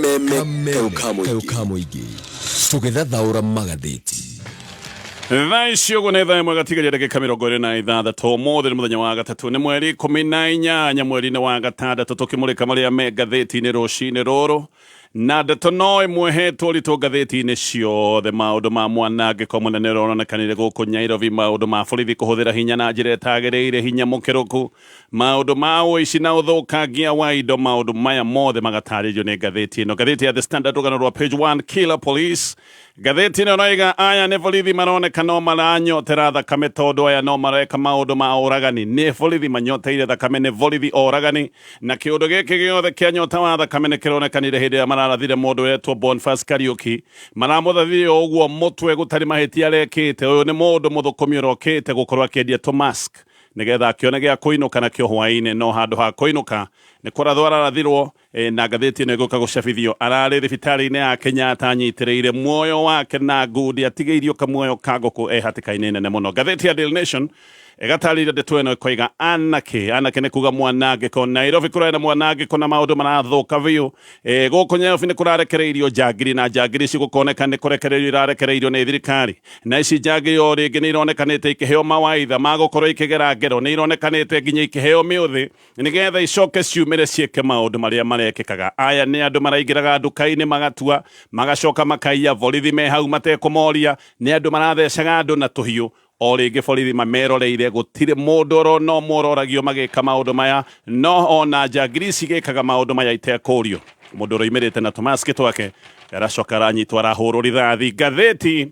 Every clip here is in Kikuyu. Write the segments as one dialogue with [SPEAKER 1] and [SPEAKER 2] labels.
[SPEAKER 1] Kameme kayũ
[SPEAKER 2] ka mũingĩ tũgĩthathaũra magathĩti.
[SPEAKER 3] Thaa ici ũguo nĩ thaa 1 gatigaria ndagĩka 26. Ũmũthĩ nĩ mũthenya wa gatatũ, nĩ mweri 18 mweri-inĩ wa gatandatũ, tũkĩmũrĩka marĩa me ngathĩti-inĩ rũcinĩ rũrũ. Na ndeto no ĩmwe hetwo ũritũ ngathĩti-inĩ ciothe, maũndũ ma mwanangĩko mũnene ũrĩa ũronekanire gũkũ Nyairobi, maũndũ ma borithi kũhũthĩra hinya na njĩra ĩtagĩrĩire, hinya mũkĩrũku, maũndũ ma ũici na ũthũkangia wa indo, maũndũ maya mothe magatarĩrio nĩ ngathĩti ĩno. Ngathĩti ya The Standard, rũgano rwa page 1, Killer Police. Ngathĩti ĩno ĩroiga aya nĩ borithi maroneka no maranyotera thakame, tondũ aya no mareka maũndũ ma ũragani. Nĩ borithi manyoteire thakame, nĩ borithi oragani. Na kĩũndũ gĩkĩ gĩothe kĩa nyota wa thakame nĩ kĩronekanire hĩndĩ ĩrĩa mararathire mũndũ wetwo Boniface Kariuki. Maramũthathire o ũguo mũtwe gũtarĩ mahĩtia arekĩte. Ũyũ nĩ mũndũ mũthũkũmi ũrokĩte gũkorwo akĩendia tũmask nĩgetha akĩone gĩa kũinũka nakĩo hwaĩ-inĩ, no handũ ha kũinũka nĩ kũrathwo ararathirwo. Na ngathĩti ĩno ĩgũka gũcabithio ararĩ thibitarĩ-inĩ ya Kenyatta anyitĩrĩire muoyo wake na ngundi, atigĩirio kamuoyo ka ngũkũ e hatĩka-inĩ nene mũno. Ngathĩti ya Daily Nation ĩgatarĩria ndeto ĩno ĩkoiga anake anake nĩ kuga mwanangĩko Nairobi, kũrarĩ na mwanangĩko na maũndũ marathũka biũ. Gũkũ Nairobi nĩ kũrarekereirio njangiri, na njangiri ici gũkoneka nĩ kũrekererio irarekereirio nĩ thirikari, na ici njangiri o rĩngĩ nĩ ironekanĩte ikĩheo mawaitha ma gũkorwo ikĩgera ngero, nĩ ironekanĩte nginya ikĩheo mĩũthĩ nĩgetha icoke ciumĩre ciĩke maũndũ marĩa marekĩkaga. Aya nĩ andũ maraingĩraga nduka-inĩ magatua, magacoka makaiya, borithi me hau matekũmoria, nĩ andũ marathecaga andũ na tũhiũ. O rĩngĩ borithi mameroreire, gũtirĩ mũndũ oro no mororagio magĩka maũndũ maya, no ona njangiri ici igĩkaga maũndũ maya itekũrio. Mũndũ ũroimĩrĩte na tũmaski twake aracoka aranyitwo arahũrwo rithathi. Ngathĩti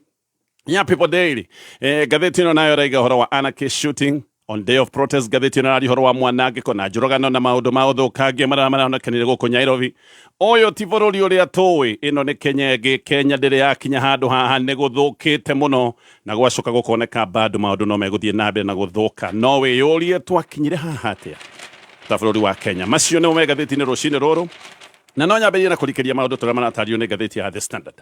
[SPEAKER 3] ya People Daily, ngathĩti ĩno nayo ĩraiga ũhoro wa anarchy shooting on day of protest. Ngathĩti ĩno ĩraria ũhoro wa mwanangĩko na njũragano na maũndũ ma ũthũkangia marĩa maronekanire gũkũ Nairobi. Ũyũ ti bũrũri ũrĩa tũĩ, ĩno nĩ Kenya ĩngĩ. Kenya ndĩrĩ yakinya handũ haha, nĩ gũthũkĩte mũno na gwacoka gũkoneka bado maũndũ no megũthiĩ na mbere na gũthũka. No wĩyũrie twakinyire haha atĩa ta bũrũri wa Kenya. Macio nĩmo me ngathĩti-inĩ rũcinĩ rũrũ, na no nyambĩrĩrie na kũrikĩria maũndũ tũrĩa maratario nĩ ngathĩti ya The Standard.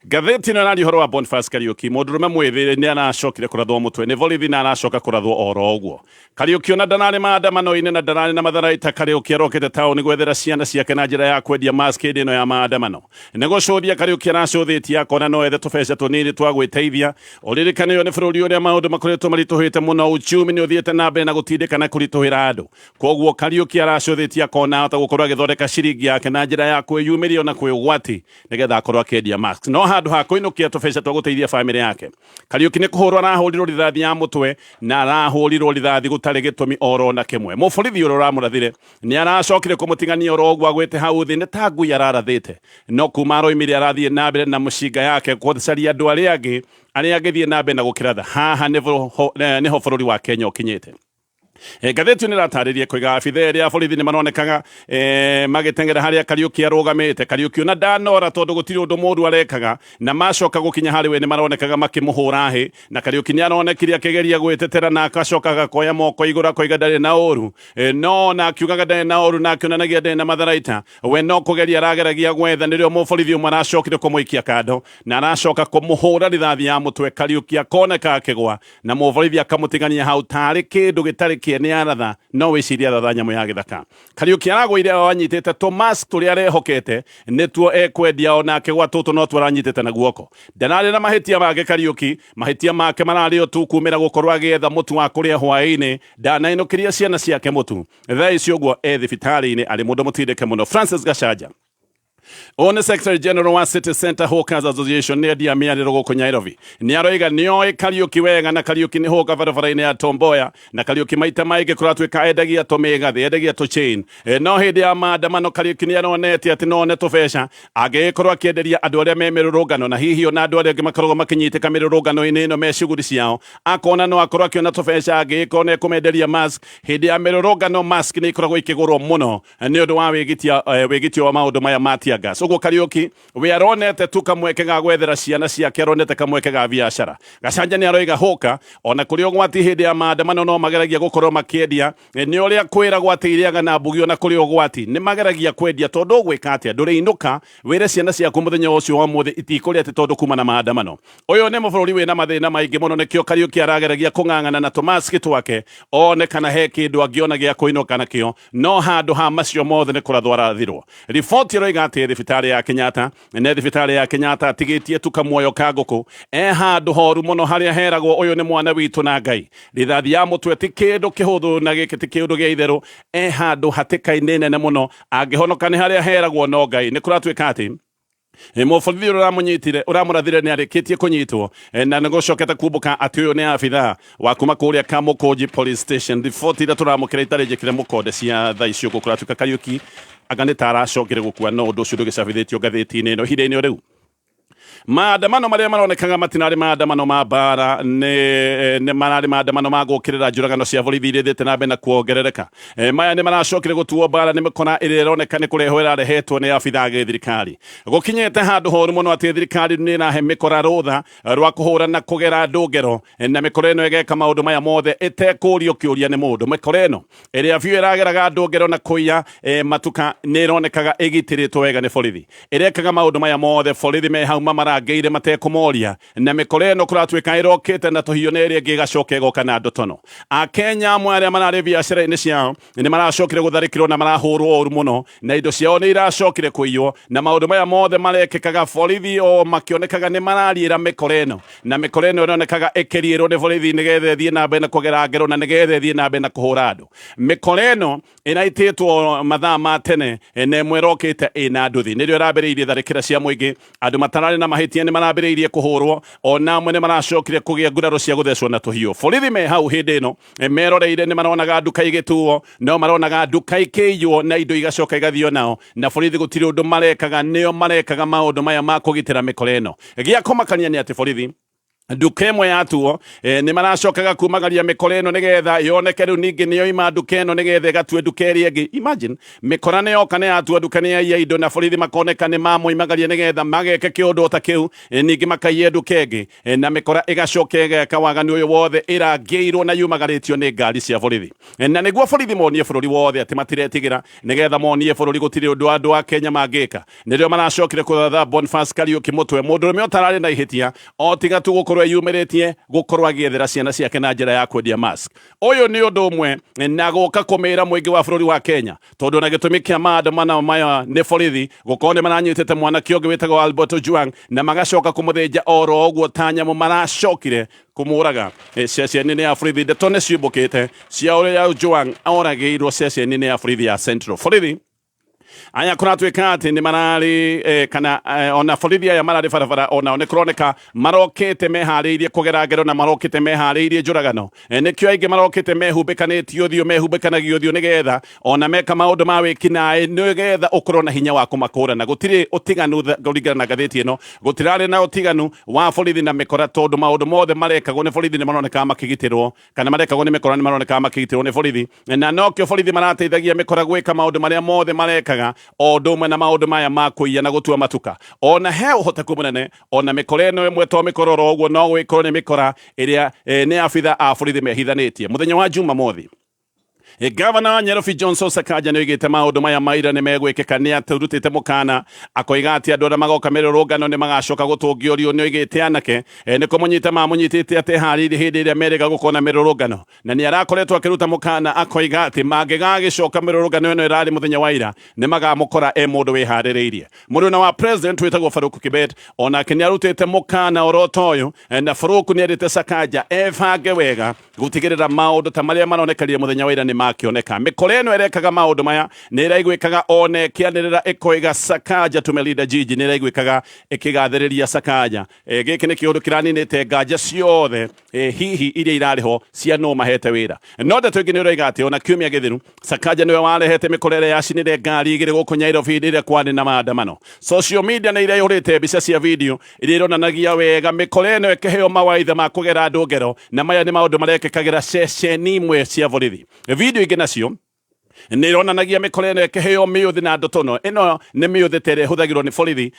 [SPEAKER 3] Ngathĩti ĩno ĩraria ũhoro wa Boniface Kariuki, mũndũrũme mwĩthĩ nĩ aracokire kũrathwo mũtwe nĩ borithi na aracoka kũrathwo oro ũguo. Kariuki ona ndanarĩ maandamano-inĩ na ndararĩ na matharaita. Kariuki arokĩte taũni gwethera ciana ciake na njĩra ya kwendia mask hĩndĩ ĩno ya maandamano. Nĩ gũcũthia Kariuki aracũthĩtie akona no ethe tũbeca tũnini twa gwĩteithia. Ũririkane ũyũ nĩ bũrũri ũrĩa maũndũ makoretwo maritũhĩte mũno, uchumi nĩ ũthiĩte na mbere na gũtindĩka na kũritũhĩra andũ. Kwoguo Kariuki aracũthĩtie akona ahota gũkorwo agĩthondeka ciringi yake na njĩra ya kwĩyumĩria ona kwĩ ũgwati nĩgetha akorwo akĩendia mask. No handũ ha kũinũkia tũbeca twa gũteithia bamĩrĩ yake, Kariuki nĩ kũhũrwo arahũrirwo rithathi ya mũtwe, na arahũrirwo rithathi gũtarĩ gĩtũmi oro na kĩmwe. Mũborithi ũrĩa ũramũrathire nĩ aracokire kũmũtigania oro ũguo agwĩte hau thĩ, nĩ ta ngui ararathĩte. No kuma aroimire arathiĩ na mbere na mũcinga yake gũcaria andũ arĩa angĩ arĩa angĩthiĩ na mbere na gũkĩratha. Haha nĩho bũrũri wa Kenya ũkinyĩte. Ngathĩti ĩno ĩratarĩria koiga abitha erĩ a borithi nĩ maronekaga magĩteng'era harĩa Kariũki arũgamĩte. Kariũki ona ndanora tondũ gũtirĩ ũndũ mũru arekaga, na macoka gũkinya harĩ we nĩ maronekaga makĩmũhũra hĩ, na Kariũki nĩ aronekire akĩgeria gwĩtetera na akacoka agakoya moko igũrũ akoiga ndarĩ na ũru. No ona akiugaga ndarĩ na ũru na akĩonanagia ndarĩ na matharaita, we no kũgeria arageragia gwetha, nĩrĩo mũborithi ũmwe aracokire kũmũikia kando na aracoka kũmũhũra rithathi ya mũtwe. Kariũki akoneka akĩgwa na mũborithi akamũtigania hau tarĩ kĩndũ gĩtarĩ kĩene aratha, no wĩcirie aratha nyamũ ya gĩthaka. Kariũki aragũire o anyitĩte tũmask tũrĩa arehokete nĩtuo ekwendia, o nake gwa tũtũ no tuo aranyitĩte na guoko. Ndanarĩ na mahĩtia mangĩ Kariũki, mahĩtia make mararĩ o tu kumĩra gũkorwo agĩetha mũtu wa kũrĩa hwaĩ-inĩ, ndanainũkĩria ciana ciake mũtu. Thaa ici ũguo e thibitarĩ-inĩ arĩ mũndũ mũtindĩke mũno. Francis Gachanja Ũyũ nĩ Secretary General wa City Center Hawkers Association, nĩ endia mĩarĩro gũkũ Nairobi. Nĩ aroiga nĩ oĩ Kariũki wega, na Kariũki nĩ hũka barabara-inĩ ya Tom Mboya, na Kariũki maita maingĩ kũratuĩka endagia tũmĩgathĩ, endagia tũ chain. No hĩndĩ ya maandamano Kariũki nĩ aronete atĩ no one tũbeca angĩgĩkorwo akĩenderia andũ arĩa me mĩrũrũngano, na hihi ona andũ arĩa angĩ makoragwo makĩnyitĩka mĩrũrũngano-inĩ ĩno me cuguri ciao, akona no akorwo akĩona tũbeca angĩgĩkorwo nĩ ekũmenderia mask. Hĩndĩ ya mĩrũrũngano mask nĩ ikoragwo ikĩgũrwo mũno nĩ ũndũ wa wĩgitio wa maũndũ maya ma tear gas. Ũguo Kariũki we aronete tu kamweke ga gwethera ciana ciake, aronete kamweke ga biacara. Gacanja nĩ aroiga hũka ona kũrĩ ũgwati hĩndĩ ya maandamano no mageragia gũkorwo makĩendia, nĩ ũrĩa kwĩragwo atĩ irĩaga na mbugi, ona kũrĩ ũgwati nĩ mageragia kwendia, tondũ ũgwĩka atĩa, ndũrĩinũka wĩre ciana ciaku mũthenya ũcio wa ũmũthĩ itikũrĩa atĩ tondũ kuma na maandamano. Ũyũ nĩ mũbũrũri wĩna mathĩna maingĩ mũno, nĩkĩo Kariũki arageragia kũng'ang'ana na tũmaski twake one kana he kĩndũ angĩona gĩa kũinũka nakĩo, no handũ ha macio mothe nĩ kũrathwo arathirwo. Riboti ĩroiga atĩ atĩ thibitarĩ ya Kenyatta nĩ thibitarĩ ya Kenyatta atigĩtie tu kamuoyo ka ngũkũ e handũ horu mũno harĩa heragwo ũyũ nĩ mwana witũ na Ngai. Rithathi ya mũtwe ti kĩndũ kĩhũthũ na gĩkĩ ti kĩũndũ gĩa itherũ, e handũ hatĩka-inĩ nene mũno, angĩhonoka nĩ harĩa heragwo no Ngai. Nĩ kũratuĩka atĩ mũborithi ũrĩa ũramũnyitire ũramũrathire nĩ arĩkĩtie kũnyitwo, na nĩ gũcokete kumbũka atĩ ũyũ nĩ abithaa wa kuma kũrĩa Kamũkũnji police station. Riboti iria tũramũkĩra itarĩ njĩkĩre mũkonde cia thaa ici ũguo, kũratuĩka Kariũki anga nĩ ta aracokire gũkua, no ũndũ ũcio ndũgĩcabithĩtio ngathĩti-inĩ ĩno ihinda-inĩ o rĩu. Maandamano marĩa maronekaga matinarĩ maandamano ma mbara, nĩ mararĩ maandamano ma gũkĩrĩra njũragano cia borithi iria ithiĩte na mbere na kuongerereka. Maya nĩ maracokire gũtuo mbara nĩ mĩkora ĩrĩa ĩroneka nĩ kũrehwo ĩrarehetwo nĩ abithaa a gĩthirikari. Gũkinyĩte handũ horu mũno atĩ thirikari nĩ ĩrahe mĩkora rũtha rwa kũhũra na kũgera andũ ngero, na mĩkora ĩno ĩgeka maũndũ maya mothe ĩtekũrio kĩũria nĩ mũndũ. Mĩkora ĩno ĩrĩa biũ ĩrageraga andũ ngero na kũiya matuka nĩ ĩronekaga ĩgitĩrĩtwo wega nĩ borithi. Ĩrekaga maũndũ maya mothe borithi me hau mamarangĩire matekũmoria, na mĩkora ĩno kũratuĩka ĩrokĩte na tũhiũ na ĩrĩa ĩngĩ ĩgacoka ĩgoka na ndotono. Akenya amwe arĩa mararĩ biacara-inĩ ciao nĩ maracokire gũtharĩkĩrwo na marahũrwo ũru mũno, na indo ciao nĩ iracokire kũiywo, na maũndũ maya mothe marekĩkaga borithi o makĩonekaga nĩ marariĩra mĩkora ĩno, na mĩkora ĩno ĩronekaga ĩkĩriĩrwo nĩ borithi nĩgetha ĩthiĩ na mbere na kũgera ngero na nĩgetha ĩthiĩ na mbere na kũhũra andũ. Mĩkora ĩno ĩraitĩtwo mathaa ma tene na ĩmwe ĩrokĩte ĩna nduthi nĩrĩo ĩrambĩrĩirie tharĩkĩra cia mũingĩ. Andũ matararĩ na mahĩtia nĩ marambĩrĩirie kũhũrwo, ona amwe nĩ maracokire kũgĩa nguraro cia gũthecwo na tũhiũ. Borithi me hau hĩndĩ ĩno meroreire nĩ maronaga nduka igĩtuo, no maronaga nduka ikĩiywo na indo igacoka igathio nao, na borithi gũtirĩ ũndũ marekaga, nĩo marekaga maũndũ maya ma kũgitĩra mĩkora ĩno. Gĩa kũmakania nĩ atĩ borithi nduka ĩmwe yatuo nĩ maracokaga kumagaria mĩkora ĩno nĩgetha yoneke rĩu ningĩ nĩ yoima nduka ĩno nĩgetha ĩgatue nduka ĩrĩa ĩngĩ. Imagine mĩkora nĩ yoka nĩ yatua nduka nĩ yaiya indo na borithi makoneka nĩ mamoimagaria nĩgetha mageke kĩũndũ o ta kĩu, ningĩ makaiye nduka ĩngĩ, na mĩkora ĩgacoka ĩgeka waganu ũyũ wothe ĩrangĩirwo na yumagarĩtio nĩ ngari cia borithi. Na nĩguo borithi monie bũrũri wothe atĩ matiretigĩra, nĩgetha monie bũrũri gũtirĩ ũndũ andũ a Kenya mangĩka, nĩrĩo maracokire kũratha Boniface Kariuki mũtwe, mũndũrũme ũtararĩ na ihĩtia o tiga tu gũkorwo eyumĩrĩtie gũkorwo agĩethera ciana ciake na njĩra ya kwendia mask. Ũyũ nĩ ũndũ ũmwe na gũka kũmĩra mũingĩ wa bũrũri wa Kenya, tondũ na gĩtũmi kĩa maandamano maya nĩ borithi gũkorwo nĩ maranyitĩte mwanake ũngĩ wĩtagwo Albert Ojwang na magacoka kũmũthĩnja oro ũguo ta nyamũ maracokire kũmũraga ceceni-inĩ ya borithi. Ndeto nĩ ciumbũkĩte cia ũrĩa Ojwang oragĩirwo ceceni-inĩ ya borithi ya Central. Borithi aya kũratuĩka atĩ nĩ mararĩ kana ona borithi aya mararĩ barabara onao nĩ kũroneka marokĩte meharĩirie kũgera ngero na marokĩte meharĩirie njũragano. Nĩkĩo aingĩ marokĩte mehumbĩkanĩtie ũthiũ, mehumbĩkanagia ũthiũ nĩgetha ona meka maũndũ ma wĩkinaĩ nĩgetha ũkorwo na hinya wa kũmakũrana. Gũtirĩ ũtiganu kũringana na ngathĩti ĩno, gũtirarĩ na ũtiganu wa borithi na mĩkora tondũ maũndũ mothe marekagwo nĩ borithi nĩ maronekaga makĩgitĩrwo kana marekagwo nĩ mĩkora nĩ maronekaga makĩgitĩrwo nĩ borithi, na nokĩo borithi marateithagia mĩkora gwĩka maũndũ marĩa mothe marekaga o ũndũ ũmwe na maũndũ maya ma kũiya na gũtua matuka. Ona he ũhoteku mũnene ona mĩkora ĩno ĩmwe to mĩkora oro ũguo, no gũgĩkorwo nĩ mĩkora ĩrĩa nĩ abitha a borithi mehithanĩtie. Mũthenya wa Jumamothi, Gavana wa Nairobi Johnson Sakaja nĩ oigĩte maũndũ maya maira nĩ megwĩkĩka. Nĩ atũrutĩte mũkana akoiga atĩ andũ arĩa magoka mĩrũrũngano nĩ magacoka gũtũngĩũrio. Nĩ oigĩte anake nĩ kũmũnyita mamũnyitĩte ateharĩirie hĩndĩ ĩrĩa merĩga gũkorwo na mĩrũrũngano, na nĩ arakoretwo akĩruta mũkana akoiga atĩ mangĩgagĩcoka mĩrũrũngano ĩno ĩrarĩ mũthenya wa ira nĩ magamũkora e mũndũ wĩharĩrĩirie. Mũruna wa president wĩtagwo Farouk Kibet onake nĩ arutĩte mũkana oro ta ũyũ, na Farouk nĩ erĩte Sakaja ebange wega gũtigĩrĩra maũndũ ta marĩa maronekanire mũthenya wa ira nĩ makĩoneka. Mĩkora ĩno ĩrekaga maũndũ maya nĩ ĩraiguĩkaga ona ĩkĩanĩrĩra ĩkoiga Sakaja tumelinda jiji, nĩ ĩraiguĩkaga ĩkĩgathĩrĩria Sakaja. Gĩkĩ nĩ kĩũndũ kĩraninĩte nganja ciothe hihi iria irarĩ ho cia nũ mahete wĩra. No ndeto ĩngĩ nĩ ũroiga atĩ ona kiumia gĩthiru Sakaja nĩwe warehete mĩkora ĩrĩa yacinire ngari igĩrĩ gũkũ Nairobi hĩndĩ ĩrĩa kwarĩ na maandamano. Social media nĩ iraihũrĩte mbica cia video iria ironanagia wega mĩkora ĩno ĩkĩheo mawaitha ma kũgera andũ ngero, na maya nĩ maũndũ marekĩkagĩra ceceni imwe cia borithi. Video ingĩ nacio nĩ ironanagia mĩkora ĩno ĩkĩheo mĩũthĩ na ndotono. Ĩno nĩ mĩũthĩ ta ĩrĩa ĩhũthagĩrwo nĩ borithi,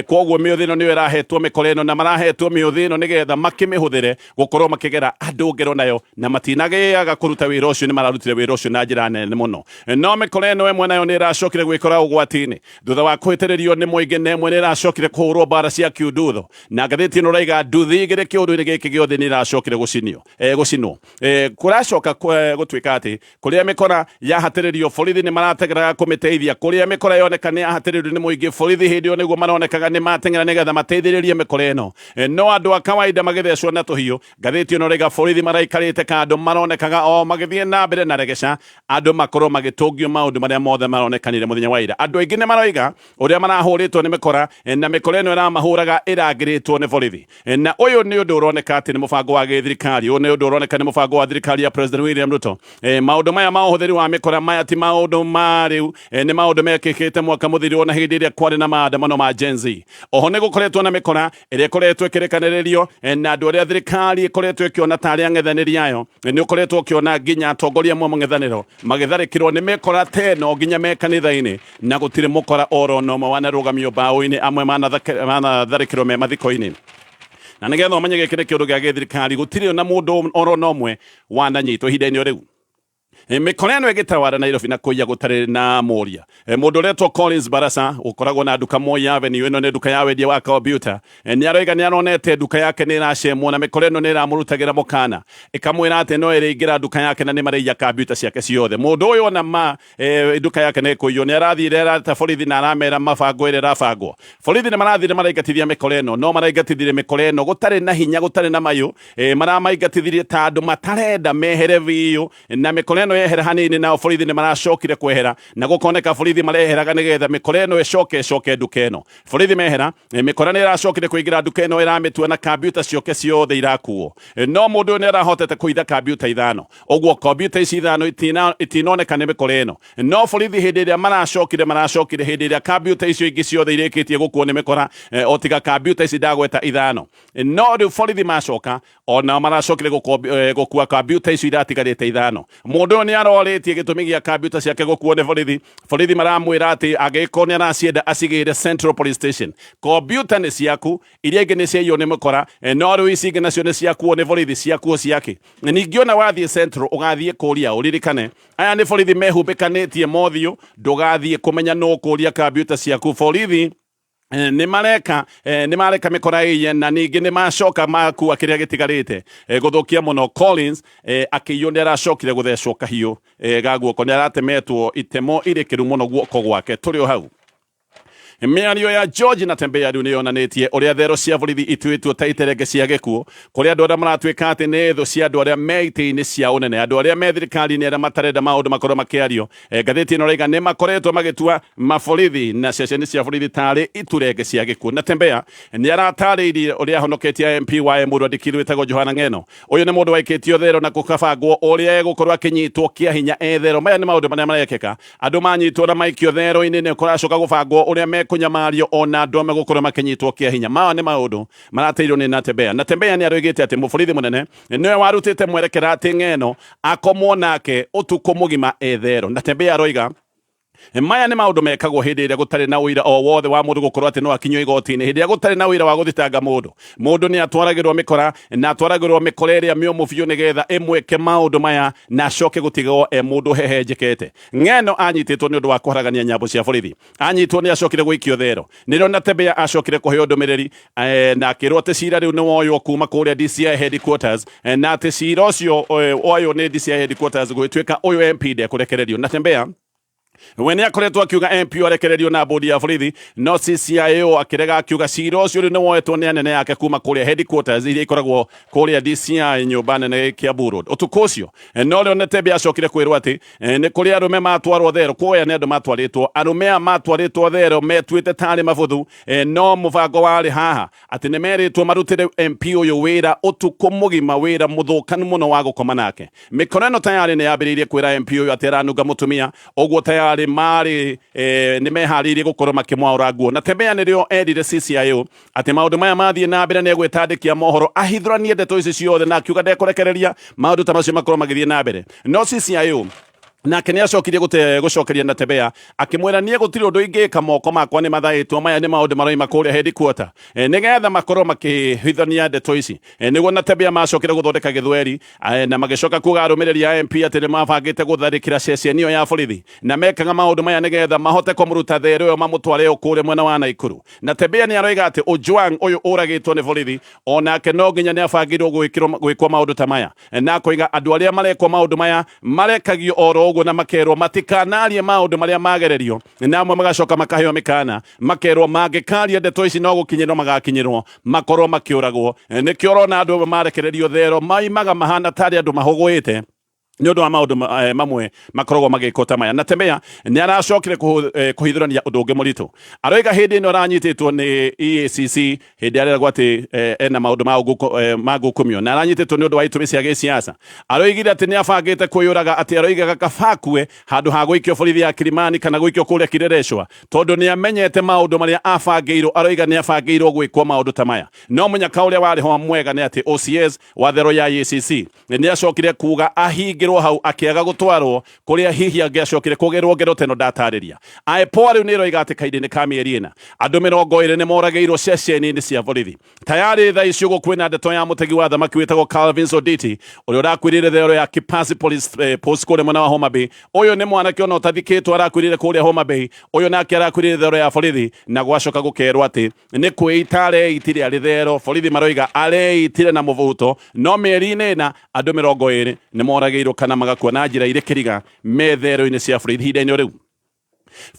[SPEAKER 3] kwoguo mĩũthĩ ĩno nĩyo ĩrahetwo mĩkora ĩno, na marahetwo mĩũthĩ ĩno nĩgetha makĩmĩhũthĩre gũkorwo makĩgera andũ ngero nayo, na matinagĩaga kũruta wĩra ũcio, nĩ mararutire wĩra ũcio na njĩra nene mũno. No mĩkora ĩno ĩmwe nayo nĩ ĩracokire gwĩkora ũgwati-inĩ thutha wa kũhĩtĩrĩrio nĩ mũingĩ, na ĩmwe nĩ ĩracokire kũhũrwo mbara cia kiundutho, na ngathĩti ĩno ĩraiga nduthi igĩrĩ kĩũndũ-inĩ gĩkĩ gĩothe nĩ ĩracokire gũcinwo. Kũracoka gũtuĩka atĩ kũrĩa mĩkora yahatĩrĩrio ĩrahatĩrĩrio, borithi nĩ marateng'eraga kũmĩteithia. Kũrĩa mĩkora yoneka nĩ yahatĩrĩrio nĩ mũingĩ, borithi hĩndĩ ĩyo nĩguo maronekaga nĩ mateng'era nĩgetha mateithĩrĩrie mĩkora ĩno. No andũ a kawaida magĩthecwo na tũhiũ. Ngathĩti ĩno ĩraiga borithi maraikarĩte kando maronekaga o magĩthiĩ na mbere na regeca andũ makorwo magĩtũngio maũndũ marĩa mothe maronekanire mũthenya wa ira. Andũ aingĩ nĩ maroiga ũrĩa marahũrĩtwo nĩ mĩkora na mĩkora ĩno ĩramahũraga ĩrangĩrĩtwo nĩ borithi. Na ũyũ nĩ ũndũ ũroneka atĩ nĩ mũbango wa gĩthirikari, ũyũ nĩ ũndũ ũroneka nĩ mũbango wa thirikari ya President William Ruto. Maũndũ maya ma ũhũthĩri wa mĩkora maya ti maũndũ ma rĩu, nĩ maũndũ mekĩkĩte mwaka mũthiru ona hĩndĩ ĩrĩa kwarĩ na maandamano ma Gen Z. Oho nĩ gũkoretwo na mĩkora ĩrĩa ĩkoretwo ĩkĩrekanĩrĩrio na andũ arĩa thirikari ĩkoretwo ĩkĩona tarĩ ang'ethanĩri ayo. Nĩ ũkoretwo ũkĩona nginya atongoria amwe a mũng'ethanĩro magĩtharĩkĩrwo nĩ mĩkora ta ĩno nginya me kanitha-inĩ, na gũtirĩ mũkora oro na ũmwe wanarũgamio mbaũ-inĩ, amwe manatharĩkĩrwo me mathiko-inĩ. Na nĩgetha ũmenye gĩkĩ nĩ kĩũndũ gĩa gĩthirikari, gũtirĩ na mũndũ oro na ũmwe wananyitwo ihinda-inĩ o rĩu. Mĩkora ĩno ĩgĩtawara Nairobi na kũiya gũtarĩ na mũria. Mũndũ ũretwo Collins Barasa ũkoragwo na nduka Moi Avenue, ĩno nĩ nduka ya wendia wa kompiuta, nĩ aroiga nĩ aronete nduka yake nĩ ĩracemwo na mĩkora ĩno nĩ ĩramũrutagĩra mũkana ĩkamwĩra atĩ no ĩrĩingĩra nduka yake na nĩ marĩiya kompiuta ciake ciothe. Mũndũ ũyũ ona ma nduka yake nĩ ĩkũiywo, nĩ arathire arata borithi na aramera mabango ĩrĩa ĩrabangwo. Borithi nĩ marathire maraingatithia mĩkora ĩno, no maraingatithirie mĩkora ĩno gũtarĩ na hinya, gũtarĩ na mayũ. Maramaingatithirie ta andũ matarenda mehere biũ, na mĩkora ĩno yehera hanini nao borithi nĩ maracokire kwehera, na gũkoneka borithi mareheraga nĩgetha mĩkora ĩno ĩcoke ĩcoke nduka ĩno. Borithi mehera, mĩkora nĩ ĩracokire kũingĩra nduka ĩno ĩramĩtua na kambiuta cioke ciothe irakuo. No mũndũ ũyũ nĩ arahotete kũitha kambiuta ithano, ũguo kombiuta ici ithano itinoneka nĩ mĩkora ĩno. No borithi hĩndĩ ĩrĩa maracokire, maracokire hĩndĩ ĩrĩa kambiuta icio ingĩ ciothe irĩkĩtie gũkuo nĩ mĩkora, o tiga kambiuta ici ndagweta ithano. No rĩu borithi macoka onao maracokire gũkua kambiuta icio iratigarĩte ithano. Mũndũ ũyũ nĩ arorĩtie gĩtũmi gĩa kambiuta ciake gũkuo nĩ borithi. Borithi maramwĩra atĩ angĩgĩkorwo nĩ aracienda acigĩre Central Police Station. Kombiuta nĩ ciaku, iria ingĩ nĩ ciaiywo nĩ mũkora, no rĩu ici ingĩ nacio nĩ ciakuo nĩ borithi, ciakuo ciakĩ? Ningĩ ona wathiĩ Central ũgathiĩ kũria, ũririkane aya nĩ borithi mehumbĩkanĩtie mothiũ, ndũgathiĩ kũmenya nũ ũkũria kambiuta ciaku. Borithi nĩ mareka, nĩ mareka mĩkora ĩiye, na ningĩ nĩ macoka makua kĩrĩa gĩtigarĩte. Gũthũkia mũno Collins akĩiywo nĩ aracokire gũthecwo kahiũ ga guoko, nĩ aratemetwo itemo irĩkĩru mũno guoko gwake. Tũrĩ o hau. Mĩario ya George Natembeya rĩu nĩ yonanĩtie ũrĩa thero cia borithi ituĩtwo ta iterenge cia gĩkuũ kũrĩ andũ arĩa maratuĩka atĩ nĩ thũ cia andũ arĩa me itĩ-inĩ cia ũnene, andũ arĩa me thirikari-inĩ arĩa matarenda maũndũ makorwo makĩario. Ngathĩti ĩno ĩraiga nĩ makoretwo magĩtua maborithi na ceceni cia borithi tarĩ iturenge cia gĩkuũ. Natembeya nĩ aratarĩirie ũrĩa ahonoketie MP wa Emuru Andikiri wĩtagwo Johana Ng'eno. Ũyũ nĩ mũndũ waikĩtio thero na gũkabangwo ũrĩa egũkorwo akĩnyitwo kĩa hinya e thero. Maya nĩ maũndũ marĩa marekĩka, andũ manyitwo na maikio thero-inĩ nĩ kũracoka gũbangwo ũrĩa mekũnyamario ona andũ amwe gũkorwo makĩnyitwo kĩa hinya. Maya nĩ maũndũ marateirwo nĩ Natembeya. Natembeya nĩ aroigĩte atĩ mũborithi mũnene nĩwe warutĩte mwerekera atĩ Ng'eno akomwo nake ũtukũ mũgima e thero. Natembeya aroiga maya nĩ maũndũ mekagwo hĩndĩ ĩrĩa gũtarĩ na ũira o wothe wa mũndũ gũkorwo atĩ no akinyio igoti-inĩ. Hĩndĩ ĩrĩa gũtarĩ na ũira wa gũthitanga mũndũ, mũndũ nĩ atwaragĩrwo mĩkora na atwaragĩrwo mĩkora ĩrĩa mĩũmũ biũ nĩgetha ĩmwĩke maũndũ maya na acoke gũtigwo e mũndũ hehenjekete. Ng'eno anyitĩtwo nĩ ũndũ wa kũharagania nyambo cia borithi. Anyitwo nĩ acokire gũikio thero. Nĩrĩo Natembeya acokire kũheo ndũmĩrĩri na akĩrwo atĩ cira rĩu nĩ woywo kuma kũrĩa DCI headquarters, na atĩ cira ũcio woywo nĩ DCI headquarters gũgĩtuĩka ũyũ MP ndekũrekererio. Natembeya we nĩ akoretwo akiuga MP arekererio na bodi ya borithi, no CCIO akĩrega akiuga cira ũcio rĩu nĩ woetwo nĩ anene ake kuma kũrĩa headquarters iria ikoragwo kũrĩa DCI nyũmba nene Kiambu Road. Ũtukũ ũcio no rĩo Natembeya acokire kwĩrwo atĩ nĩ kũrĩ arũme matwarwo thero, kuoya nĩ andũ matwarĩtwo, arũme aya matwarĩtwo thero metuĩte tarĩ mabuthu, no mũbango warĩ haha atĩ nĩ merĩtwo marutĩre MP ũyũ wĩra ũtukũ mũgima, wĩra mũthũkanu mũno wa gũkoma nake. Mĩkora ĩno tayarĩ nĩ yambĩrĩirie kwĩra MP ũyũ atĩ aranunga mũtumia, ũguo tayarĩ marĩ nĩ meharĩirie gũkorwo makĩmwaũra nguo. Natembeya nĩrĩo erire CCIO atĩ maũndũ maya mathiĩ na mbere nĩ egwĩtandĩkia mohoro ahithũranie ndeto ici ciothe, na akiuga ndekũrekereria maũndũ ta macio makorwo magĩthiĩ na mbere. No CCIO nake nĩ acokirie gũcokeria Natembeya akĩmwĩra niĩ gũtirĩ ũndũ ingĩka, moko makwa nĩ mathaĩtwo, maya nĩ maũndũ maroima kũrĩa headquarter, nĩgetha makorwo makĩhithania ndeto ici. Nĩguo Natembeya macokire gũthondeka gĩthweri, na magĩcoka kuga arũmĩrĩri a MP atĩ nĩ mabangĩte gũtharĩkĩra ceceni ĩyo ya borithi, na mekaga maũndũ maya nĩgetha mahote kũmũruta thero ĩyo mamũtware o kũrĩa mwena wa Naikuru. Natembeya nĩ aroiga atĩ Ojwang ũyũ ũragĩtwo nĩ borithi onake no nginya nĩ abangĩirwo gwĩkwo maũndũ ta maya, na akoiga andũ arĩa marekwo maũndũ maya marekagio oro ũguo na makerwo matikanarie maũndũ marĩa magererio, na amwe magacoka makaheo mĩkana makerwo mangĩkaria ndeto ici no gũkinyĩrwo magakinyĩrwo makorwo makĩũragwo. Nĩkĩo ũrona andũ amwe marekererio thero maimaga mahana tarĩ andũ mahũgũĩte nĩ ũndũ wa maũndũ mamwe makoragwo magĩkwo ta maya. Natembeya nĩ aracokire kũhithũrania ũndũ ũngĩ mũritũ. Aroiga hĩndĩ ĩno aranyitĩtwo nĩ EACC hĩndĩ areragwo atĩ ena maũndũ ma ngukumio na aranyitĩtwo nĩ ũndũ wa itũmi cia gĩsiasa. Aroigire atĩ nĩ abangĩte kwĩyũraga, atĩ aroigaga kaba akue handũ ha gũikio borithi ya Kilimani kana gũikio kũrĩa Kileleshwa, tondũ nĩ amenyete maũndũ marĩa abangĩirwo. Aroiga nĩ abangĩirwo gwĩkwo maũndũ ta maya. No mũnyaka ũrĩa warĩ ho mwega nĩ atĩ OCS wa thero ya EACC nĩ acokire kuga ahingĩrwo hau akĩaga gũtwarwo kũrĩa hihi angĩacokire kũgerwo ngero teno ndatarĩria. IPOA rĩu nĩ ĩroiga atĩ kahinda-inĩ ka mĩeri 4 andũ 20 nĩ moragĩirwo ceceni-inĩ cia borithi. Tayarĩ thaa ici ũguo kwĩna ndeto ya mũtegi wa thamaki wĩtagwo Calvin Oditi ũrĩa ũrakuĩrĩire thero ya Kipasi Police Post kũrĩa mwena wa Homa Bay. Ũyũ nĩ mwanake ona ũtathikĩtwo arakuĩrĩire kũrĩa Homa Bay. Ũyũ nake arakuĩrĩire thero ya borithi na gwacoka gũkerwo atĩ nĩ kwĩita areitire arĩ thero. Borithi maroiga areitire na mũbuto, no mĩeri-inĩ 4 andũ 20 nĩ moragĩirwo kana magakua na njĩra irĩ kĩriga me thero-inĩ cia borithi. Ihinda-inĩ o rĩu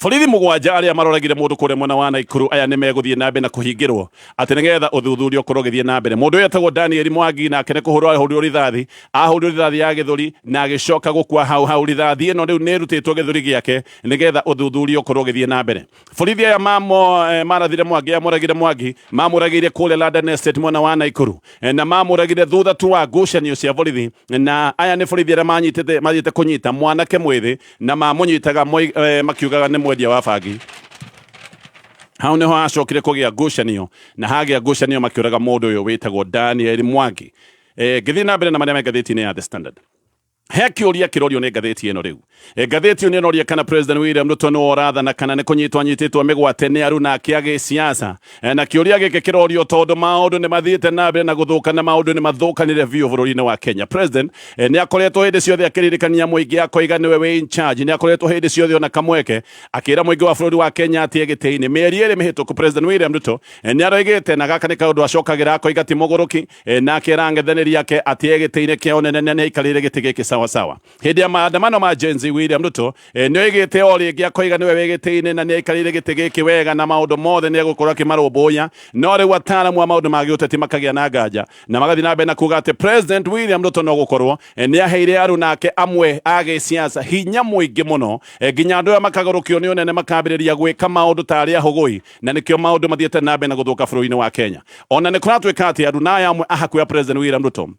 [SPEAKER 3] borithi 7 arĩa maroragire mũndũ kũrĩa mwena wa Naikuru aya nĩ megũthiĩ na mbere na kũhingĩrwo atĩ nĩgetha ũthuthuria ũkorwo ũgĩthiĩ na mbere. Mũndũ ũyũ etagwo Daniel Mwangi, nake nĩ kũhũrwo ahũrirwo rithathi, ahũrirwo rithathi ya gĩthũri na agĩcoka gũkua hau hau. Rithathi ĩno rĩu nĩ ĩrutĩtwo gĩthũri gĩake nĩgetha ũthuthuria ũkorwo ũgĩthiĩ na mbere. Borithi aya marathire Mwangi, amũragire Mwangi, mamũragĩire kũrĩa London Estate mwena wa Naikuru, na mamũragire thutha tu wa ngucanio cia borithi. Na aya nĩ borithi arĩa mathiĩte kũnyita mwanake mwĩthĩ na mamũnyitaga makiugaga nĩ mwendia wa bangi. Hau nĩho hacokire kũgĩa ngucanio, na hagĩa ngucanio makĩũraga mũndũ ũyũ wĩtagwo Daniel Mwangi. Ngĩthiĩ na mbere na marĩa me ngathĩti-inĩ ya The Standard, he kĩũria kĩrorio nĩ ngathĩti ĩno rĩu. Ngathĩti ĩyo nĩ ĩroria kana President William Ruto nĩwe ũrathana kana nĩ kũnyitwo anyitĩtwo mĩgwate nĩ aruna ake a gĩsiasa. Na kĩũria gĩkĩ kĩrorio tondũ maũndũ nĩ mathiĩte na mbere na gũthũka na maũndũ nĩ mathũkanire biũ bũrũri-inĩ wa Kenya. President nĩ akoretwo hĩndĩ ciothe akĩririkania mũingĩ akoiga nĩwe wĩ in charge. Nĩ akoretwo hĩndĩ ciothe ona kamweke akĩra mũingĩ wa bũrũri wa Kenya atĩ e gĩtĩ-inĩ. Mĩeri 2 mĩhĩtũku President William Ruto nĩ aroigĩte, na gaka nĩ kaũndũ acokagĩra akoiga ti mũgũrũki, na akĩra ang'ethanĩri ake atĩ e gĩtĩ-inĩ kĩa ũnene na nĩ aikarĩire gĩtĩ gĩkĩ sawa sawa. Hĩndĩ ya maandamano ma Gen Z William Ruto nĩ oigĩte o rĩngĩ akoiga nĩwe wĩ gĩtĩ-inĩ na nĩ aikarĩire gĩtĩ gĩkĩ wega na maũndũ mothe nĩ egũkorwo akĩmarũmbũiya. No rĩu ataaramu a maũndũ ma gĩũteti makagĩa na nganja na magathiĩ na mbere na kuga atĩ President William Ruto no gũkorwo nĩ aheire aruna ake amwe a gĩsiasa hinya mũingĩ mũno, nginya andũ aya makagũrũkio nĩ ũnene makambĩrĩria gwĩka maũndũ ta arĩa hũgũi, na nĩkĩo maũndũ mathiĩte na mbere na gũthũka bũrũri-inĩ wa Kenya. Ona nĩ kũratuĩka atĩ aruna aya amwe a hakuhĩ a President William Ruto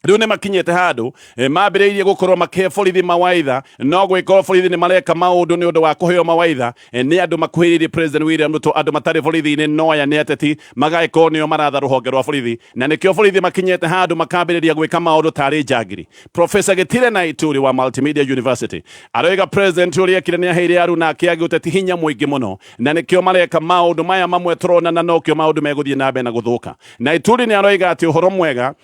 [SPEAKER 3] rĩu nĩ makinyĩte handũ mambĩrĩirie gũkorwo makĩhe borithi mawaitha, no gwĩkorwo borithi nĩ mareka maũndũ nĩ ũndũ wa kũheo mawaitha nĩ andũ makuhĩrĩirie President William Ruto, andũ matarĩ borithi-inĩ no aya nĩ ateti magagĩkorwo nĩo maratha rũhonge rwa borithi, na nĩkĩo borithi makinyĩte handũ makambĩrĩria gwĩka maũndũ tarĩ njangiri. Professor Gitire Naituri wa Multimedia University aroiga President ũrĩa ekire nĩ aheire aruna ake a gĩũteti hinya mũingĩ mũno, na nĩkĩo mareka maũndũ maya mamwe tũrona, na nokĩo maũndũ megũthiĩ na mbere na gũthũka. Naituri nĩ aroiga atĩ ũhoro mwega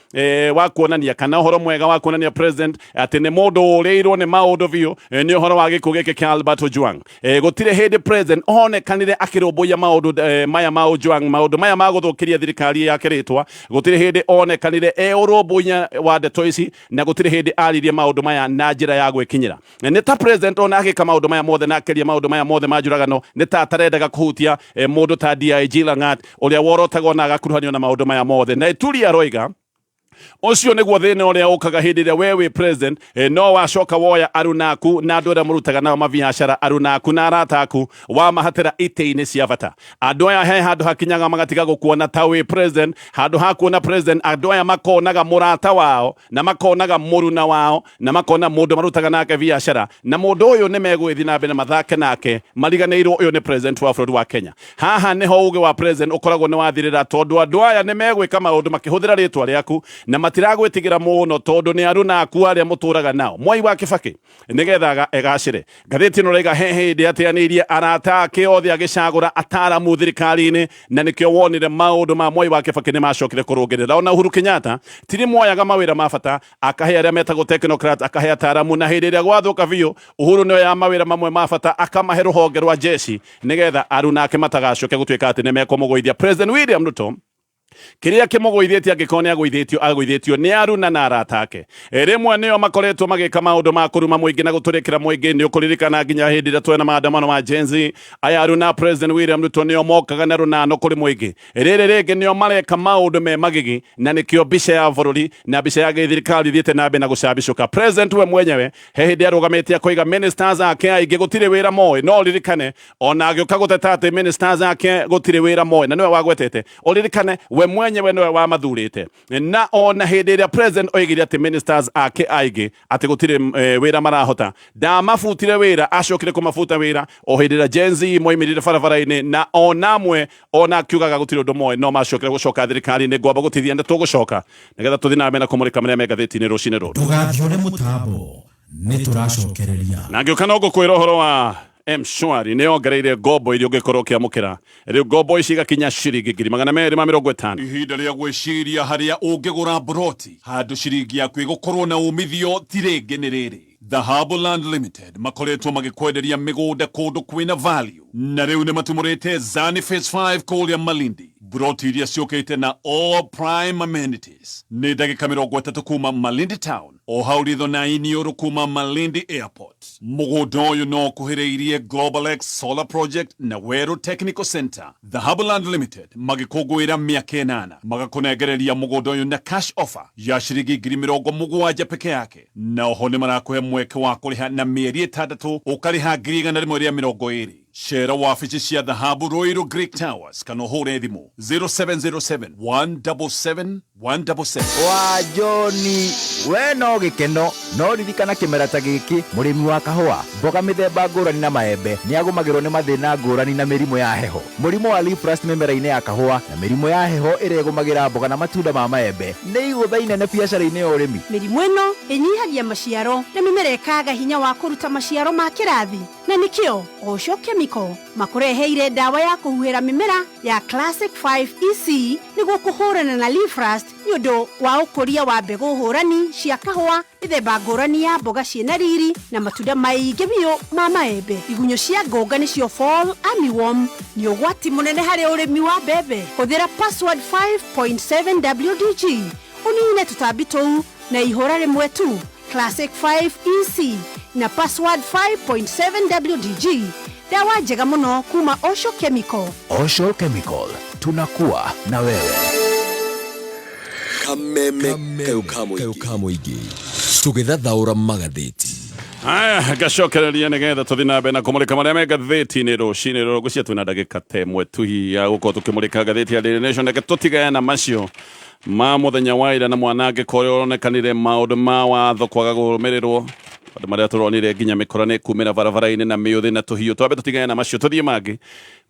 [SPEAKER 3] wa kuonania kana ũhoro mwega wa kuonania president atĩ nĩ mũndũ ũrĩirwo nĩ maũndũ biũ nĩ ũhoro wa gĩkuũ gĩkĩ kĩa Albert Ojwang. Gũtirĩ hĩndĩ president onekanire akĩrũmbũiya maũndũ maya ma Ojwang, maũndũ maya ma gũthũkĩria thirikari yake rĩtwa. Gũtirĩ hĩndĩ onekanire e ũrũmbũiya wa ndeto ici, na gũtirĩ hĩndĩ aririe maũndũ maya na njĩra ya gwĩkinyĩra. Nĩ ta president ona agĩka maũndũ maya mothe na akĩaria maũndũ maya mothe ma njũragano, nĩ ta atarendaga kũhutia mũndũ ta DIG Langat ũrĩa worotagwo na agakuruhanio na maũndũ maya mothe. Na Ituri aroiga ũcio nĩguo thĩna ũrĩa ũkaga hĩndĩ ĩrĩa we wĩ president, no wacoka woya aruna aku na andũ arĩa mũrutaga nao mabiacara, aruna aku na arata aku, wamahatĩra itĩ-inĩ cia bata. Andũ aya he handũ hakinyaga magatiga gũkuona ta wĩ president. Handũ ha kuona president, andũ aya makonaga mũrata wao na makonaga mũruna wao na makona mũndũ marutaga nake biacara, na mũndũ ũyũ nĩ megũgĩthiĩ na mbere mathake nake mariganĩirwo ũyũ nĩ president wa bũrũri wa Kenya. Haha nĩho ũgĩ wa president ũkoragwo nĩ wathirĩra, tondũ andũ aya nĩ megwĩka maũndũ makĩhũthĩra rĩtwa rĩaku na matiragwĩtigĩra mũno, tondũ nĩ aruna aku arĩa mũtũraga nao. Mwai wa Kibaki nĩgetha egacĩre. Ngathĩti ĩno ĩraiga he hĩndĩ ateanĩirie arata ake othe agĩcagũra ataramu thirikari-inĩ, na nĩkĩo wonire maũndũ ma Mwai wa Kibaki nĩ macokire kũrũngĩrĩra. Ona Uhuru Kenyatta tiri moyaga mawĩra ma bata akahe arĩa metagwo technocrat, akahe ataramu, na hĩndĩ ĩrĩa gwathuka biũ Uhuru nĩ oyaga mawĩra mamwe ma bata akamahe rũhonge rwa jeshi nĩgetha aruna ake matagacoke gũtuĩka atĩ nĩ mekũmũgũithia. President William Ruto Kĩrĩa kĩmũgũithĩtie angĩkorwo nĩ agũithĩtio, agũithĩtio nĩ aruna na arata ake. Rĩmwe nĩo makoretwo magĩka maũndũ ma kũruma mũingĩ na gũtũrĩkĩra mũingĩ. Nĩ ũkũririkana nginya hĩndĩ ĩrĩa twena maandamano ma Gen Z, aya aruna a President William Ruto nĩo mokaga na rũnano kũrĩ mũingĩ. Rĩrĩ rĩngĩ nĩo mareka maũndũ me magigi na nĩkĩo mbica ya bũrũri na mbica ya gĩthirikari ithiĩte na mbere na gũcambicũka. President we mwenyewe he hĩndĩ arũgamĩte akoiga ministers ake aingĩ gũtirĩ wĩra moĩ. No ũririkane ona agĩũka gũteta atĩ ministers ake gũtirĩ wĩra moĩ na nĩwe wagwetete. Ũririkane we mwenyewe nĩwe wamathurĩte. Na ona hĩndĩ ĩrĩa president oigire atĩ ministers ake aingĩ atĩ gũtirĩ wĩra marahota, ndamabutire wĩra, acokire kũmabuta wĩra o hĩndĩ ĩrĩa Gen Z moimĩrire barabara-inĩ, na ona amwe ona akiugaga gũtirĩ ũndũ moĩ no macokire gũcoka thirikari-inĩ. Ngwamba gũtithia nĩ tũgũcoka nĩgetha tũthiĩ na mbere na kũmũrĩka marĩa me ngathĩti-inĩ rũcinĩ rũrũ.
[SPEAKER 2] Ndũgathiore mũtambo, nĩ tũracokereria.
[SPEAKER 3] Na ngĩũka no ngũkwĩra ũhoro wa M-Shwari nĩ yongereire ngombo iria ũngĩkorwo ũkĩamũkĩra. Rĩu ngombo ici igakinya ciringi 250,000.
[SPEAKER 1] Ihinda rĩa gwĩciria harĩa ũngĩgũra mburoti handũ ciringi yaku ĩgũkorwo na umithio ti rĩngĩ nĩ rĩrĩ. Dhahabu Land Limited makoretwo magĩkwenderia mĩgũnda kũndũ kwĩna value, na rĩu nĩ matumũrĩte Zani Phase 5 kũrĩa Malindi. Mburoti iria ciũkĩte na all prime amenities nĩ ndagĩka 30 kuma Malindi Town, o hau ritho na iniũrũ kuma Malindi Airport. Mũgũnda ũyũ no ũkuhĩrĩirie Global X Solar Project na Weru Technical Center. Dhahabu Land Limited magĩkũngũĩra mĩaka 8 magakũnengereria mũgũnda ũyũ na cash offer ya ciringi 70,000 peke yake, na oho nĩ marakũhe mweke wa kũrĩha na mĩeri 6 ũkarĩha 120,000. Cera wabici cia Dhahabu Ruiru Greek Towers kana ũhũre thimũ 0707 177 177.
[SPEAKER 4] Wa Joni, we no gĩkeno no ririkana kĩmera ta gĩkĩ mũrĩmi wa kahũa, mboga mĩthemba ngũrani na maembe nĩ agũmagĩrwo nĩ mathĩna ngũrani na mĩrimũ ya heho. Mũrimũ wa leaf rust mĩmera-inĩ ya kahũa na mĩrimũ ya heho ĩrĩa ĩgũmagĩra mboga na matunda ma maembe nĩ igũtha inene biacara-inĩ ya ũrĩmi.
[SPEAKER 5] Mĩrimũ ĩno ĩnyihagia maciaro na mĩmera ĩkaga hinya wa kũruta maciaro ma kĩrathi, na nĩkĩo Osho Chemical makũreheire ndawa ya kũhuhĩra mĩmera ya Classic 5 EC nĩguo kũhũrana na leaf rust nĩ ũndũ wa ũkũria wa mbegũ hũrani cia kahũa, mĩthemba ngũrani ya mboga ciĩna riri na matunda maingĩ biũ ma maembe. Igunyũ cia ngũnga nĩcio fall armyworm nĩ ũgwati mũnene harĩ ũrĩmi wa mbembe. Hũthĩra password 5.7 WDG ũnine tũtambi tũu na ihũra rĩmwe tu. Classic 5 EC na password 5.7 WDG, dawa njega mũno kuma Osho Chemical.
[SPEAKER 4] Osho Chemical, tunakuwa na wewe.
[SPEAKER 2] Kameme kayũ ka mũingĩ tũgĩthathaũra magathĩti.
[SPEAKER 3] Aya, ngacokereria nĩgetha tũthiĩ na mbere na kũmũrĩka marĩa me ngathĩti-inĩ rũcinĩ rũrũ. Ngwĩciria twĩna ndagĩka ta ĩmwe tu hihi ya gũkorwo tũkĩmũrĩka ngathĩti ya Daily Nation. Reke tũtigane na macio ma mũthenya wa ira na mwanangĩko ũrĩa ũronekanire, maũndũ ma watho kwaga kũrũmĩrĩrwo, maũndũ marĩa tũronire nginya mĩkora nĩ kumĩra barabara-inĩ na mĩũthĩ na tũhiũ. Twambe tũtigane na macio tũthiĩ mangĩ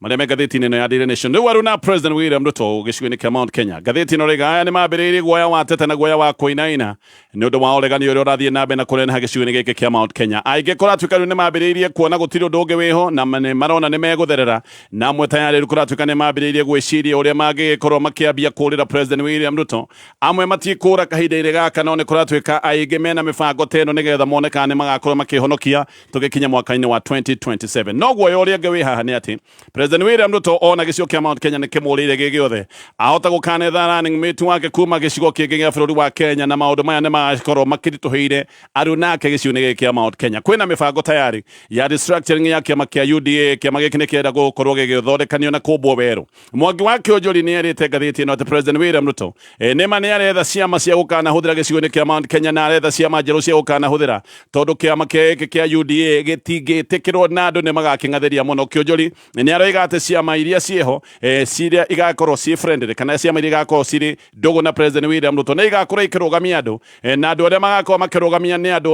[SPEAKER 3] marĩa me ngathĩti-inĩ ĩno ya Daily Nation. Rĩu aruna President William Ruto gĩcigo-inĩ kĩa Mount Kenya, ngathĩti ĩno rĩga aya nĩ mambĩrĩirie guoya wa tete na guoya wa kũinaina nĩ ũndũ wa ũregani ũrĩa ũrathiĩ na mbere na kũneneha gĩcigo-inĩ gĩkĩ kĩa Mount Kenya. Aingĩ kũratuĩka rĩu nĩ mambĩrĩirie kuona gũtirĩ ũndũ ũngĩ wĩho na nĩ marona nĩ megũtherera, na amwe tayarĩ rĩu kũratuĩka nĩ mambĩrĩirie gwĩciria ũrĩa mangĩgĩkorwo makĩambia kũũrĩra President William Ruto. Amwe matikũra kahinda-inĩ gaka, no nĩ kũratuĩka aingĩ mena mĩbango ta ĩno nĩgetha mone kana nĩ magakorwo makĩhonokia tũgĩkinya mwaka-inĩ wa 2027. No guoya ũrĩa ũngĩ wĩ haha nĩ atĩ President William Ruto ona gĩcigo kĩa Mount Kenya nĩ kĩmũrĩire gĩ gĩothe, ahota gũkanetha running mate wake kuma gĩcigo kĩngĩ gĩa bũrũri wa Kenya, na maũndũ maya nĩ magakorwo makĩritũhĩire arunake gĩcigo-inĩ gĩkĩ kĩa Mount Kenya. Kwĩna mĩbango tayari ya restructuring ya kĩama kĩa UDA. Kĩama gĩkĩ nĩ kĩrenda gũkorwo gĩgĩthondekanio na kũmbwo werũ. Mwangi wa Kĩonjori nĩ erĩte ngathĩti ĩno atĩ President William Ruto nĩma nĩ aretha ciama cia gũkanahũthĩra gĩcigo-inĩ kĩa Mount Kenya, na aretha ciama njerũ cia gũkanahũthĩra tondũ kĩama gĩkĩ kĩa UDA gĩtingĩtĩkĩrwo na andũ nĩ magakĩng'athĩria mũno. Kĩonjori nĩ aroiga atĩ ciama iria ciĩho ciria igakorwo ciĩ friendly kana ciama iria igakorwo cirĩ ndũgũ na President William Ruto nĩ igakorwo ikĩrũgamia andũ na andũ arĩa magakorwo makĩrũgamia nĩ andũ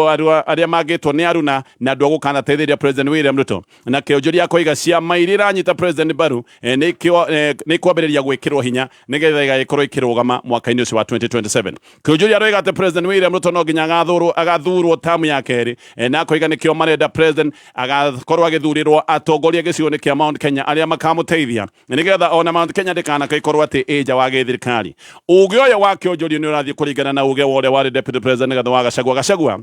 [SPEAKER 3] arĩa mangĩtwo nĩ aruna na andũ a gũkanateithĩrĩria President William Ruto. Na Kĩonjori akoiga ciama iria iranyita President mbaru nĩ ikwambĩrĩria gwĩkĩrwo hinya nĩgetha igagĩkorwo ikĩrũgama mwaka-inĩ ũcio wa 2027. Kĩonjori aroiga atĩ President William Ruto no nginya agathurwo tamu ya kerĩ, na akoiga nĩkĩo marenda President agakorwo agĩthurĩrwo atongoria gĩcigo-inĩ kĩa Mount Kenya arĩa makamũteithia nĩgetha ona Mount Kenya ndĩkanagĩkorwo atĩ ĩ nja wa gĩthirikari. Uge ũyũ wa Kĩonjori nĩ ũrathiĩ kũringana na uge wa ũrĩa warĩ Deputy President Rigathi wa Gachagua. Gachagua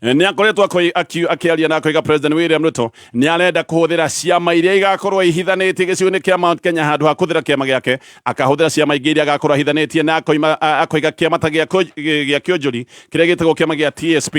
[SPEAKER 3] Nĩ akoretwo akĩaria na akoiga President William Ruto nĩ arenda kũhũthĩra ciama iria igakorwo ihithanĩtie gĩcigo-inĩ kĩa Mount Kenya handũ ha kũhũthĩra kĩama gĩake, akahũthĩra ciama ingĩ iria agakorwo ahithanĩtie, na akoiga kĩama ta gĩa kĩonjori kĩrĩa gĩtagwo kĩama gĩa TSP,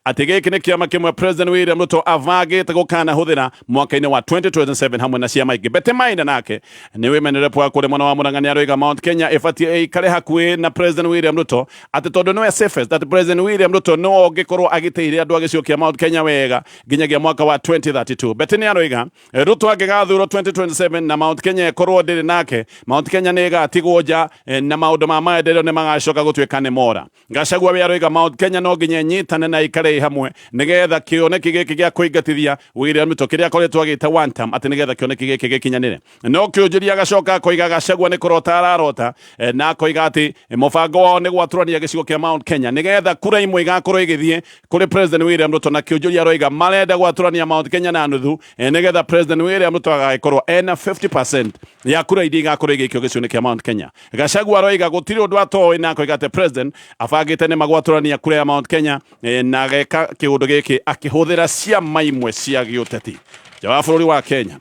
[SPEAKER 3] atĩ gĩkĩ nĩ kĩama kĩmwe President William Ruto abangĩte gũkanahũthĩra mwaka-inĩ wa 2027 hamwe na ciama ingĩ. Betty Maina nake nĩ women rep wa kũrĩa mwena wa Murang'a, nĩ aroiga Mount Kenya ĩbatiĩ ĩikare hakuhĩ na President William Ruto, atĩ tondũ nĩwe safest, that President William Ruto nĩwe ũngĩkorwo agĩteithia andũ a gĩcigo kĩa Mount Kenya wega nginyagia mwaka wa 2032. Betty nĩ aroiga Ruto angĩgathurwo 2027 na Mount Kenya ĩkorwo ndĩrĩ nake, Mount Kenya nĩ ĩgatigwo nja na maũndũ ma maendeleo nĩ magacoka gũtuĩka nĩ mora. Gachagua we aroiga Mount Kenya no nginya ĩnyitane na ĩikare ĩ hamwe nĩgetha kĩoneki gĩkĩ gĩa kũingatithia William Ruto kĩrĩa akoretwo agĩta one term, atĩ nĩgetha kĩoneki gĩkĩ gĩkinyanĩre. No kĩũnjũria agacoka akoiga Gachagua nĩ kũrota ararota, na akoiga atĩ mũbango wao nĩ gwatũrania gĩcigo kĩa Mount Kenya nĩgetha kura imwe igakorwo igĩthiĩ kũrĩ President William Ruto, na kĩũnjũria aroiga marenda gwatũrania Mount Kenya na nuthu, nĩgetha President William Ruto agagĩkorwo ena 50% ya kura iria igakorwo igĩikio gĩcigo-inĩ kĩa Mount Kenya. Gachagua aroiga gũtirĩ ũndũ atoĩ, na akoiga atĩ President abangĩte nĩ magwatũrania kura ya Mount Kenya, na ageka kĩũndũ gĩkĩ akĩhũthĩra ciama imwe cia gĩũteti. Nja wa bũrũri wa Kenya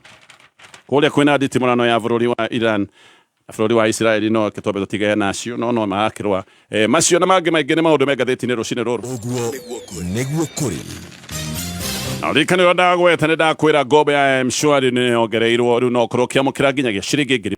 [SPEAKER 3] kũrĩa kwĩna nditimũrano ya bũrũri wa Iran na bũrũri wa Israeli, no twambe tũtigane nacio, no marakĩrũa. Macio na mangĩ maingĩ nĩ maũndũ me ngathĩti-inĩ rũcinĩ rũrũ.
[SPEAKER 2] Ũguo nĩguo kũrĩ.
[SPEAKER 3] Ririkana ũrĩa ndagweta, nĩ ndakwĩra ngombo ya M-Shwari nĩ yongereirwo, rĩu no ũkorwo ũkĩamũkĩra nginyagia ciringi 1,000.